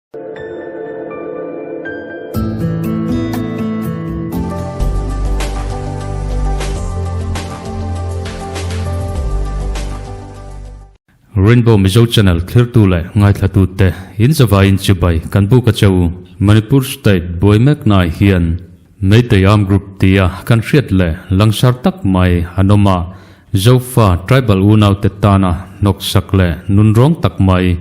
Rainbow Mizo Channel thlirtu leh ngaithlatute in zavaiin chibai kan buk a che u. Manipur State buai meknai hian Meitei Armed Group tia kan hriat leh langsar tak mai an awm a, Zofa tribal unaute tana hnawksak leh nunrawng tak mai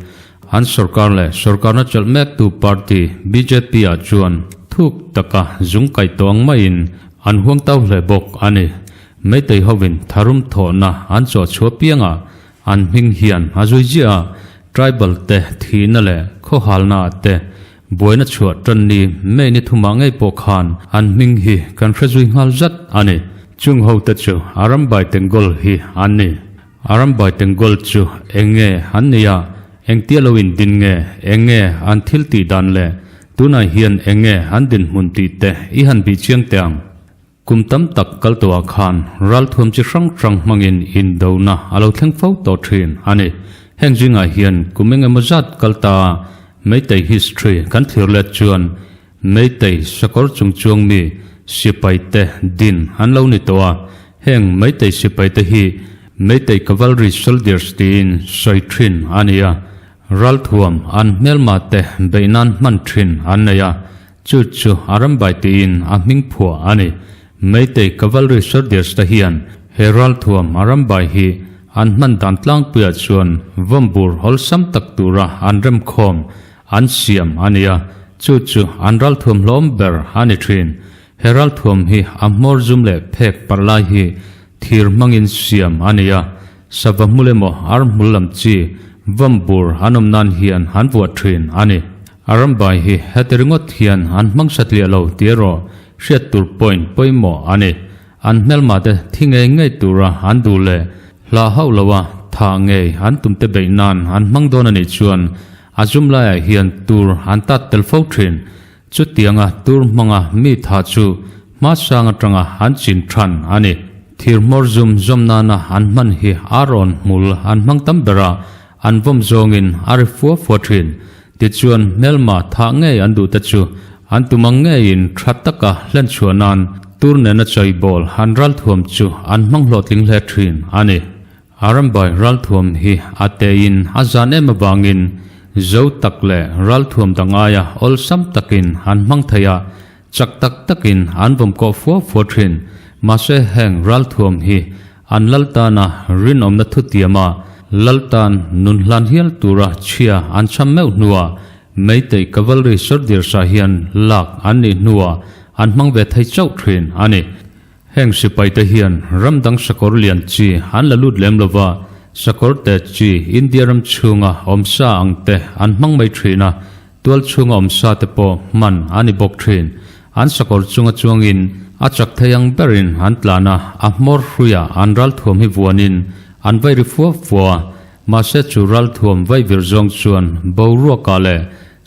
an sorkar leh sorkarna chelh mektu party bjp ah chuan thuk taka zung kaih tawh ang maiin an huang tau hle bawk a ni. Meitei hovin tharum thawhna an chawh chhuah piangah an hming hian a zui ziah a, tribal te thihna leh khawhalna ah te Buaina chhuah tan ni May ni thumah ngei pawh khan an hming hi kan hre zui nghal zat a ni. Chung ho te chu Arambai Tengol hi an ni. Arambai Tengol chu eng nge an ni a, engtia lo in din nge, eng nge an thil tih dan leh tunah hian eng nge an dinhmun tih te i han bih chiang teh ang. Kum tam tak kal tawhah khan ralthuam chi hrang hrang hmangin indona a lo thleng fo tawh thin a ni. Heng zingah hian kum eng emaw zat kal ta Meitei history kan thlir let chuan Meitei sakawr chungchuang mi sipai te din an lo ni tawh a. Heng Meitei sipai te hi Meitei Cavalry Soldiers tiin sawi thin a ni a. Ralthuam an hmelma te beih nan hman thin an nei a. Chu chu a rambai tiin a hming phuah a ni. Meitei Cavalry Soldiers te hian he ralthuam a rambai hi an hman dan tlangpuiah chuan vawmbur awlsam tak tura an remkhawm an siam a ni a, chu chu an ralthuam hlawm ber a ni thin. He ralthuam hi a hmawr zum leh phek parh lai hi thir hmangin siam a ni a, sava hmul emaw ar hmul lam chi vawmbur an awm nan hian an vuah thin a ni. A rambai hi heti ringawt hian an hmang satliah lo tih erawh hriat tur point pawimawh a ni. An hmelma te thi ngei ngei tura an duh leh hlah hauh loa thah ngei an tum te beih nan an hmang dawn a nih chuan a zum laiah hian tur an tat tel fo thin. Chutianga tur hmanga mi thah chu hmasang atanga an chin than a ni. Thir hmawr zum zawm nana an hman hi a rawn hmul an hmang tam ber a, an vawm zawngin a ri fua fua thin. Tichuan, hmelma thah ngei an duh te chu an tum ang ngeiin tha taka hlen chhuah nan tur nena chawibawl an ralthuam chu an hmang hlawhtling hle thin a ni. Arambai ralthuam hi a tein a zan em avangin zo tak leh ralthuam dang aia awlsam takin an hmang thei a, chak tak takin an vawm kawh fua fua thin. Mahse heng ralthuam hi An lal tana rinawmna thutiama lal tan nun hlan hial tura chhia an cham meuh hnuah Meitei Cavalry Sordirs-ah hian lak an nih hnuah an hmang ve thei chauh thin a ni. Heng sipaite hian ram dang sakawr lian chi an la lut lem lova, sakawr te chi India ram chhunga awmsa ang te an hmang mai thin a, Tual chhunga awm sa te pawh hman a ni bawk thin. An sakawr chunga chuangin a chak thei ang berin an tlan a, a hmawr hruia an ralthuam hi vuanin an vai ri fua fua a. Mahse chu ralthuam vai vir zawng chuan boruakah leh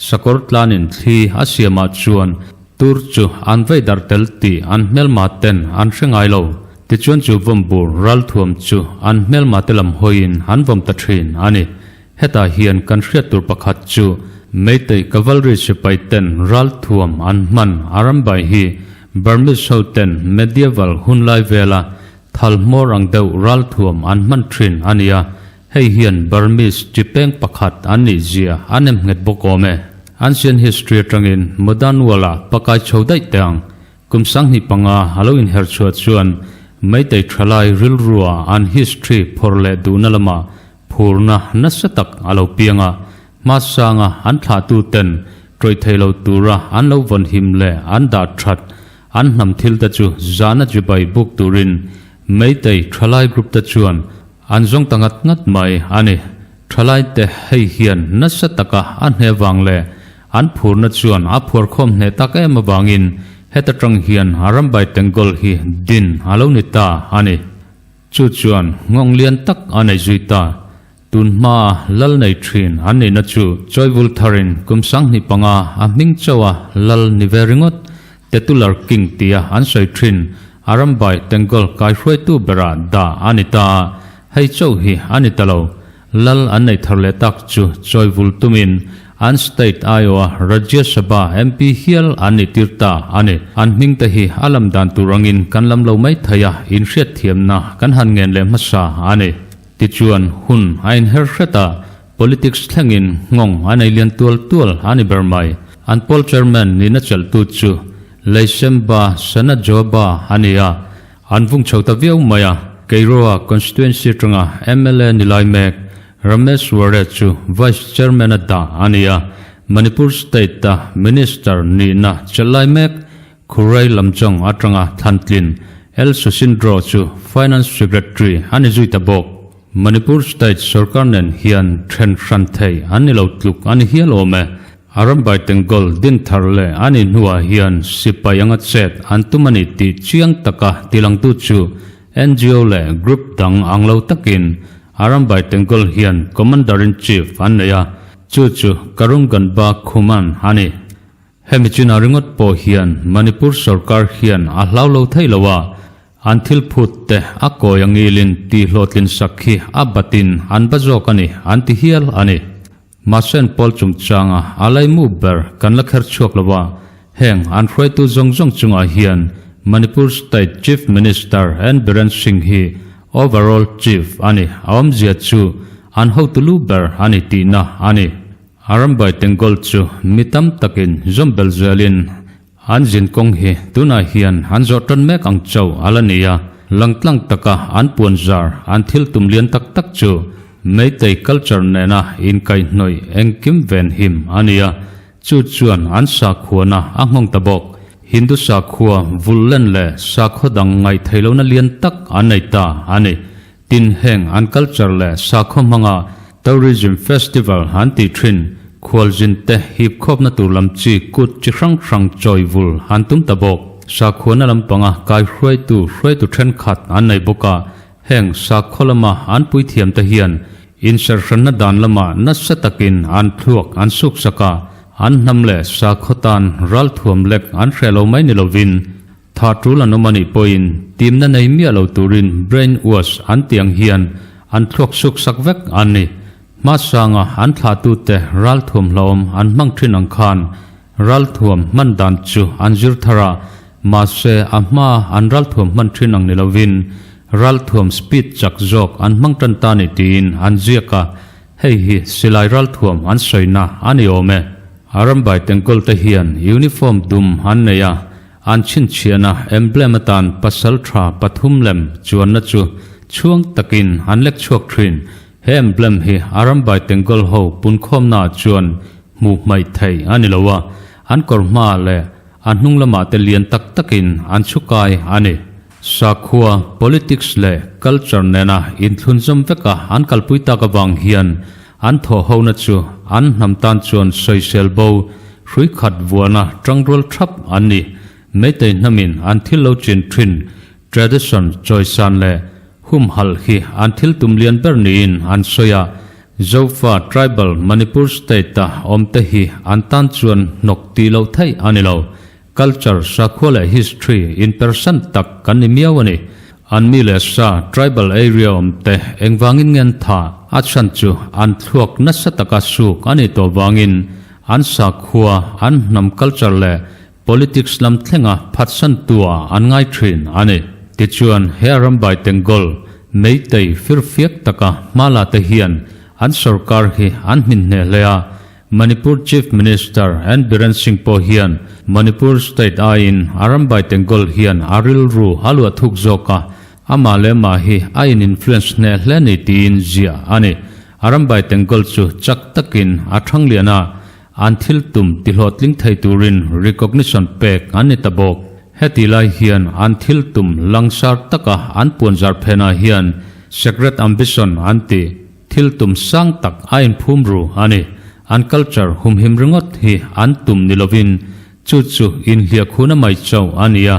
sakawr tlanin thli a siamah chuan tur chu an vai darh tel tih an hmelma ten an hre ngai lo. Tichuan chu vawmbur ralthuam chu an hmelma te lam hawiin an vawm ta thin a ni. Hetah hian kan hriat tur pakhat chu Meitei Cavalry sipai ten ralthuam an hman a rambai hi Burmese ho ten medieval hunlai vela thal hmawr ang deuh ralthuam an hman thin a ni a, hei hian Burmese chi peng pakhat an nih zia a nem nghet bawk awm e. Ancient history atangin modern world ah pakai chho daih teh ang. Kum 25 a lo inher chhuah chuan Meitei thalai rilrua an history phawrh leh duhna lamah Phurna nasa tak a lo piang a, hmasanga an thlahtuten ṭawih thei lo tura an lo vawn him leh an dah ṭhat an hnam thil te chu zahna chibai buk turin Meitei ṭhalai group te chuan an zawng ta ngat ngat mai a ni. Ṭhalai te hei hian nasa taka a hne vang leh an phurna chuan a phuarkhawm hneh tak em avangin heta ṭang hian Arambai Tengol hi din a lo ni ta a ni. Chu chuan nghawng lian tak a nei zui ta. Tun hmaa lal nei thin an nihna chu Chawivul tharin kum 25 a hming chauha lal ni ve ringawt Tetular King tia an sawi thin Arambai Tengol kaihruaitu berah dah a ni ta a, hei chauh hi a ni ta lo. Lal an nei thar leh tak chu Chawivul tumin An state aiawha Rajya Sabha MP hial an nih tir ta a ni. An hming te hi a lam dan tur angin kan lam lo mai thei a, inhriatthiamna kan han ngen leh hmasa a ni. Tichuan, hun a inher hret a, politics thlengin nghawng a nei lian tual tual a ni ber mai. An pawl chairman nihna chelhtu chu Leisemba Sanajoba a ni a, An vung chho ta viau mai a, Keiroa constituency atanga mla ni lai mek Ramesh Ware chu Vice Chairman a dah a ni a, Manipur State-a Minister nihna chelh lai mek Khurai Lamjong atanga thlantlin L Susindro chu Finance Secretary a ni zui ta bawk. Manipur State sorkar nen hian then hran thei an ni lo tluk a ni hial awm e. Arambai Tengol din thar leh a nih hnuah hian sipai anga chet an tum a ni tih chiang taka tilangtu chu NGO leh group dang ang lo takin Arambai Tengol hian Commander-in-Chief an nei a, chu chu Karunganba Khuman a ni. Hemi china ringawt pawh hian Manipur sorkar hian a hlau lo thei lo a, an thil phut te a kawi angilin tih hlawhtlin sak hi a batin an ba zawk a ni an ti hial a ni. Mahse pawl chungchanga a laimu ber kan la kher chhuak lo a, heng an hruaitu zawng zawng chungah hian Manipur State Chief Minister N Biren Singh hi Overall Chief a ni, a awmzia chu an hotu lu ber a ni tihna a ni. Arambai Tengol chu mi tam takin zawm bel zelin an zin kawng hi tunah hian an zawh tan mek ang chauh a la ni a, langtlang taka an puan zar an thil tum lian tak tak chu Meitei culture nena inkaihhnawih engkim venhim a ni a, chu chuan an sakhuana a nghawng ta bawk. Hindu sakhua vulhlen leh sakhaw dang ngaihtheihlohna lian tak an nei ta a ni. Tin, heng an culture leh sakhaw hmanga tourism festival an tih thin, khualzin te hip khawpna tur lam chi kut chi hrang hrang chawi vul an tum ta bawk. Sakhuana lampanga kai hruaitu hruaitu thenkhat an nei bawk a, heng sakhaw lama an puithiam te hian inserhranna dan lama nasa takin an thluak an suksak a, an hnam leh sakhaw tan ralthuam lek an hreh lo mai ni lovin, Tha tul an awm a nih pawhin timna nei miah lo turin brain wash an tih ang hian an thluak suk sak vek an ni. Hmasanga an thlahtute ralthuam hlauhawm an hmang thin ang khan ralthuam hman dan chu an zir thar a, mahse a hma an ralthuam hman thin ang ni lovin ralthuam speed chak zawk an hmang tan ta ni tiin an ziak a, hei hi silai ralthuam an sawina a ni awm e. Arambai Tengkawl te hian uniform dum an nei a, An chhinchhiahna emblem atan pasal tha pathum lem chuanna chu chhuang takin an lek chhuak thin. He emblem hi Arambai Tengol ho punkhawmnaah chuan hmuh hmaih theih a ni lo a, an kawr hmaah leh a hnung lamah te lian tak takin an chhukai a ni. Sakhua, politics leh culture nena inthlunzawm veka an kalpui tak avang hian an thawhhona chu an hnam tan chuan sawisel bo hrui khat vuana tangrual thap an ni. Meitei hnamin an thil lo chin thin tradition chawisan leh humhalh hi an thil tum lian ber niin an sawi a, Zofa tribal Manipur state-a awmte hi an tan chuan hnawk tih loh theih a ni lo. Culture, sakhua leh history inpersan tak kan ni miau a ni. An mi leh sa, tribal area awmte engvangin nge an tha? A chhan chu an thluak nasa taka suk a nih tawh vangin an sakhua, an hnam culture leh politics lam thlenga phatsan tua an ngai thin a ni. Tichuan, he Arambai Tengol, Meitei firfiak taka hma la te hian an sorkar hi an hmin hneh hle a, Manipur Chief Minister N Biren Singh pawh hian Manipur State aiin Arambai Tengol hian a rilru a luah thuk zawk a, amah leh mah hi a in influence hneh hle ni tiin ziah a ni. Arambai Tengol chu chak takin a thang lian a, an thil tum tihlawhtling thei turin recognition pek an ni ta bawk. Heti lai hian an thil tum langsar taka an puanzar phenah hian secret ambition an ti. Thil tum sang tak a inphum ru a ni. An culture humhim ringawt hi an tum ni lovin chu chu inhliah khuna mai chauh a ni a.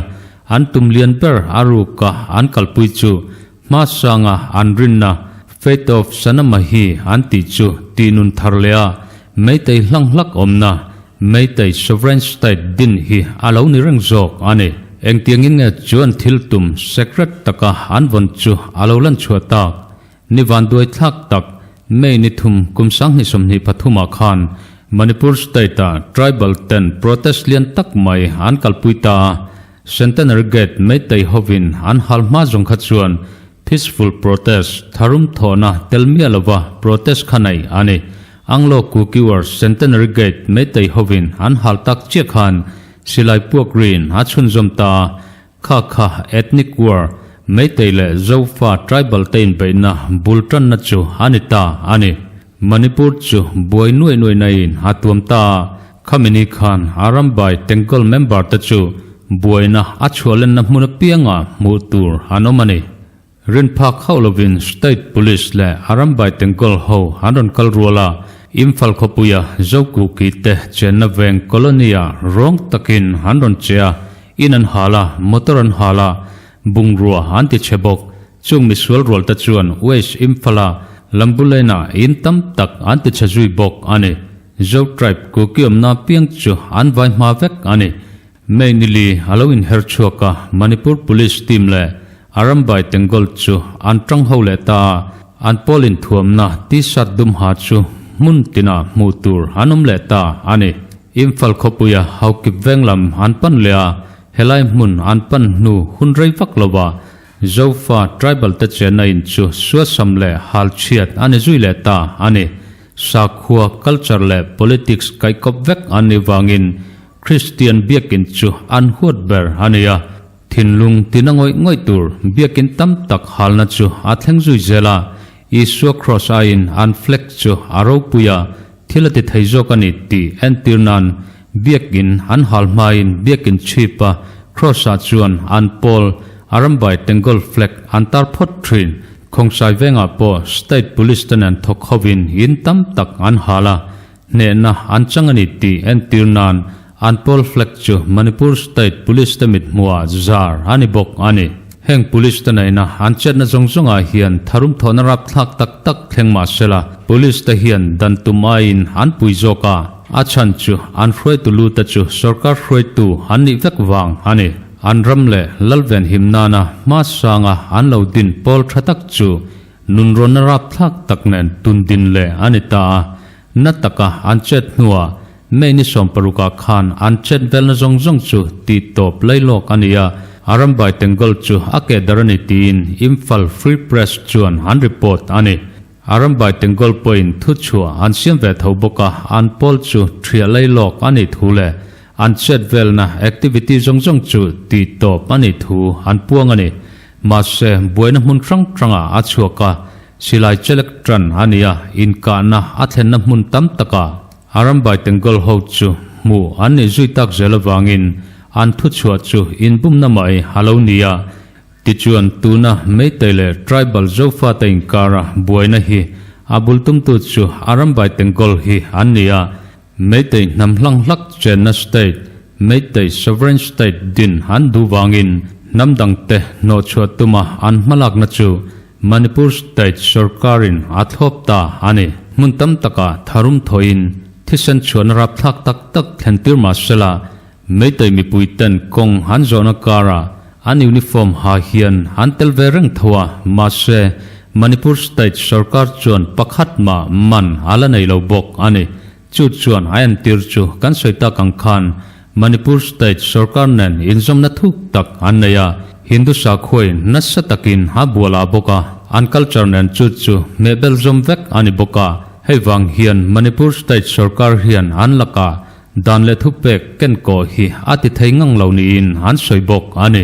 An tum lian ber a ruka an kalpui chu hma sanga an rinna Faith of Sanamahi an tih chu tih nun thar leh a Meitei hlang hlak awmna Meitei Sovereign State din hi a lo ni reng zawk a ni. Engtiangin nge chu an thil tum secret taka an vawn chu a lo lan chhuah tak? Ni vanduai thlak tak, May ni thum kum 2023 ah khan Manipur state-ah tribal ten protest lian tak mai an kalpui ta a, Centenary Gate Meitei hovin an hal hma zawng kha chuan peaceful protest tharum thawhna tel miah lova protest kha nei a ni. Anglo Kukiwar Centenary Gate Meitei hovin an hal tak chiah khan silai puak rin a chhunzawm ta a, Kha kha ethnic war, Meitei leh Zofa tribal te inbeihna bul tanna chu a ni ta a ni. Manipur chu buai nuai nuai naiin a tuam ta a, khami ni khan Arambai Tengkol member te chu buaina a chhuahlenna hmun apianga hmuh tur an awm a ni. Rinphak hauh lovin State Police leh Arambai Tengkol ho an rawn kal rual a, Imphal khawpuia Zokuki te chenna veng colony-ah rawng takin an rawn che a, in an hal a, motor an hal a, bungrua an ti chhe bawk. Chung misual rual te chuan West Imphal-a Lambulena in tam tak an ti chhe zui bawk a ni. Zo tribe Kuki awmna piang chu an vai hma vek a ni. May nili a lo inher chhuak a, Manipur Police team leh Arambai Tengol chu an tang ho leh ta a, an pawl inthuamna T-shirt dum ha chu hmun tinah hmuh tur an awm leh ta a ni. Imphal khawpuia Haokip veng lam an pan leh a, helai hmun an pan hnu hun rei vak lova Zofa tribal te chenna in chu suasam leh hal chhiat a ni zui leh ta a ni. Sakhua, culture leh politics kaihkawp vek an nih vangin Kristian biakin chu an huat ber a ni a, thinlung tina ngawih ngawih tur biakin tam tak halna chu a thleng zui zel a, Isua Kraws aiin an flag chu a ropui a, thil a ti thei zawk a ni tih entir nan biakin an hal hmain biakin chhip a, Kraws-ah chuan an pawl Arambai Tengol flag an tar phawt thin. Khawngsai vengah pawh State Police te nen thawk hovin in tam tak an hal a, Hnehna an chang a ni tih entir nan an pawl flag chu Manipur State Police te mithmuhah zar a ni bawk a ni. Heng Police te neihna an chetna zawng zawngah hian tharum thawhna rapthlak tak tak thleng mah sela Police te hian dan tum aiin an pui zawk a, a chhan chu an hruaitu lu te chu sorkar hruaitu an nih vek vang a ni. An ram leh lalven him nana hma sanga an lo din pawl tha tak chu Nunrawnna rapthlak tak nen tun din leh a ni ta a, na taka an chet hnuah May ni sawmparukah khan an chet velna zawng zawng chu tih tawp lailawk a ni a, Arambai Tengol chu a keh dar a ni tiin Imphal Free Press chuan an report a ni. Arambai Tengol pawhin thuchhuah an siam ve tho bawk a, an pawl chu thiah lailawk a nih thu leh an chet velna activity zawng zawng chu tih tawp a nih thu an puang a ni. Mahse, buaina hmun hrang hrangah a chhuak a, silai chelek tan a ni a, inkahna a thlenna hmun tam takah Arambai Tengol ho chu hmuh an nih zui tak zel avangin an thuchhuah chu inbumna mai a lo ni a. Tichuan, tuna Meitei leh Tribal Zofate inkara buaina hi a bul tumtu chu Arambai Tengol hi an ni a, Meitei hnam hlang hlak chenna state, Meitei sovereign state din an duh vangin hnam dangte hnawhchhuah tuma an hmalakna chu Manipur state sorkarin a thlawp ta a ni. Hmun tam takah tharum thawhin thisen chhuahna rapthlak tak tak thlentir mah sela, Meitei mipui ten kawng an zawhna karah an uniform ha hian an tel ve reng tho a, mahse Manipur state sorkar chuan pakhat mah man a la nei lo bawk a ni. Chu chuan a entir chu kan sawi tak ang khan Manipur state sorkar nen inzawmna thuk tak an nei a, Hindu sakhuai nasa takin a bual ah bawk a, an culture nen chu chu hmehbel zawm vek a ni bawk a, hei vang hian Manipur state sorkar hian an lakah Dan leh thupek ken kawh hi a ti thei ngang lo niin an sawi bawk a ni.